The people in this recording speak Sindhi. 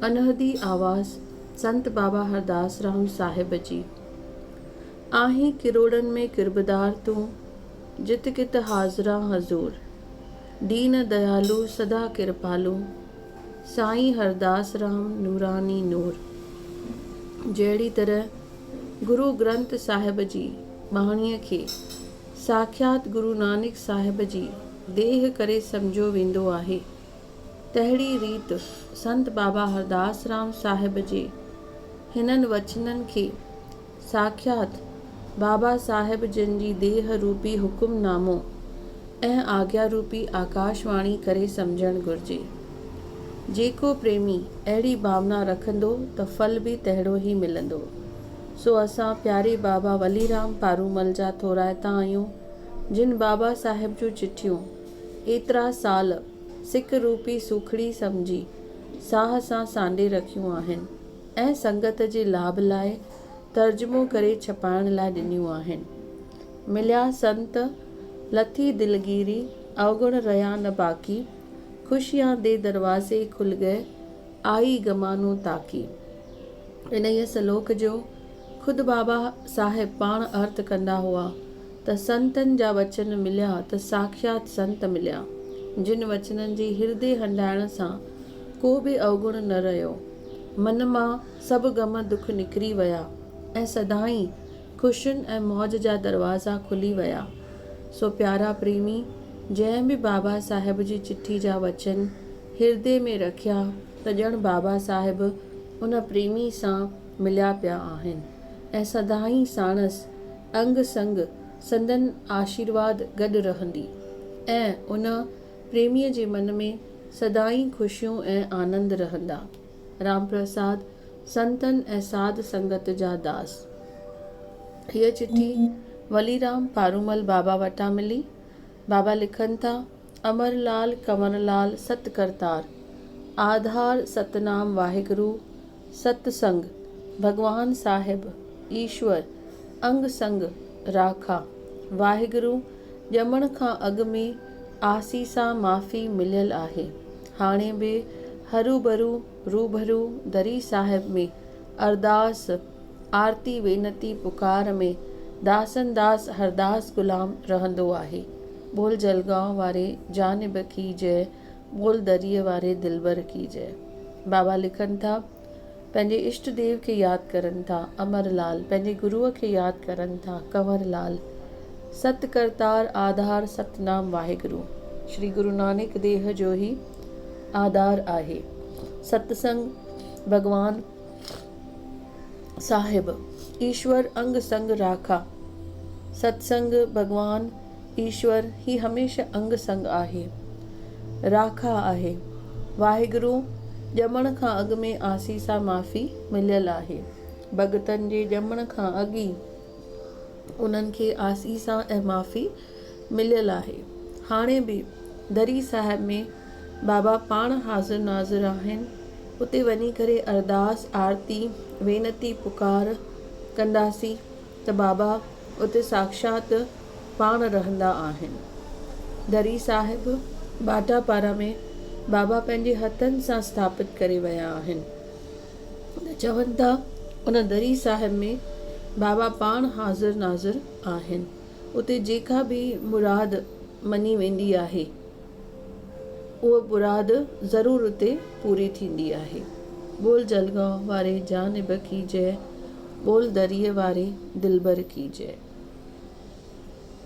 انحدي آواز سنت بابا هرداس رام صاحب جي. آهين ڪروڙن ۾ قربدار تون، جت ڪت حاضران حضور. دين ديالو سدا ڪرپالو، سائين هرداس رام نوراني نور. جهڙي طرح گرو گرنٿ صاحب جي ٻاڻيء کي ساکيات گرو نانڪ صاحب جي ديهه ڪري سمجهيو ويندو آهي، تهڙي ريت سنت بابا هرداس رام صاحب جي هنن وچنن کي ساکيات بابا صاحب جن جي ديهه روپي حڪم نامو ۽ آگيا روپي آڪاش واڻي ڪري سمجهڻ گهرجي. جيڪو پريمي اهڙي ڀاونا رکندو ته ڦل به تهڙو ئي ملندو. سو اسان پياري بابا وليرام پارومل جا ٿورائتا آهيون، جن بابا صاحب جون چٺيون ايترا سال سڪ روپي سوکڙي سمجهي ساهه سان سانڍي رکيون آهن ۽ سنگت جي لاڀ لاء ترجمو ڪري ڇپائڻ لاء ڏنيون آهن. مليا سنت، لٿي دلگيري، اوگڻ رهيا نه باقي، خوشيان the دروازي کل گئي، آئي گمانو تاڪي. انهيء سلوڪ جو خود بابا صاحب پاڻ ارٿ ڪندا هئا ته سنتن جا وچن مليا ته ساکيات سنت مليا، جن وچنن جي هردي هنڊائڻ سان ڪو به اوگڻ نه رهيو، من مان سڀ غم دک نڪري ويا ۽ سدائين خوشين ۽ موج جا دروازا کلي ويا. سو پيارا پريمي جنهن به بابا صاحب جي چٺي جا وچن هردي ۾ رکيا ته ڄڻ بابا صاحب ان پريمي سان مليا پيا آهن ۽ سدائين ساڻس انگ سنگ سندن آشيرواد گڏ رهندي ۽ ان پريميء جي من ۾ سدائين خوشيون ۽ آنند رهندا. رام پرساد، سنتن ۽ ساڌ سنگت جا داس. هيء چٺي وليرام پارومل بابا وٽان ملي. بابا لکن ٿا. امر لال ڪنور لال ست ڪرتار آڌار ستنام واهگرو ست سنگ ڀڳوان صاحب ايشور انگ سنگ راکا واهگرو ڄمڻ کان اڳ ۾ آسيسا معافي مليل آهي هاڻي به هروڀرو روبرو دري صاحب ۾ ارداس آرتي وينتي پڪار ۾ داسن داس هرداس غلام رهندو آهي. ٻول جلگائون واري جانب ڪي جئه ٻول دريء واري دلبر ڪي جئه. بابا لکن ٿا، پنهنجي اشٽ ديو کي ياد ڪرن ٿا، امر لال، پنهنجي گروء کي ياد ڪرن ٿا، ڪنور لال، ست ڪرتار آڌار ستنام واهگرو، شري گرو نانڪ ديهه جو هي آڌار آهي، ستسنگ، ڀڳوان، صاحب، ايشور انگ سنگ راکا، ستسنگ، ڀڳوان، ايشور، هي هميشه انگ سنگ آهي، راکا آهي، واهگرو، ڄمڻ کان اڳ ۾ آسيسا معافي مليل آهي، ڀڳتن جي ڄمڻ کان اڳ ئي انهن کي آسيسا ۽ معافي مليل آهي. هاڻي به دري صاحب ۾ بابا پاڻ حاضر ناظر آهن. اتي وڃي ڪري ارداس، آرتي، وينتي، پڪار ڪنداسين ته بابا اتي ساکشات پاڻ رهندا آهن. دري صاحب ڀاٽا پارا ۾ بابا پنهنجي هٿن سان اسٿاپت ڪري ويا آهن. ته چون ٿا ان دري صاحب ۾ بابا پاڻ حاضر ناظر آهن. اتي جيڪا به مراد مڃي ويندي آهي، اها مراد ضرور اتي پوري ٿيندي آهي. ٻول جلگائون واري جانب ڪي جئه، ٻول دريء واري دلبر ڪي جئه.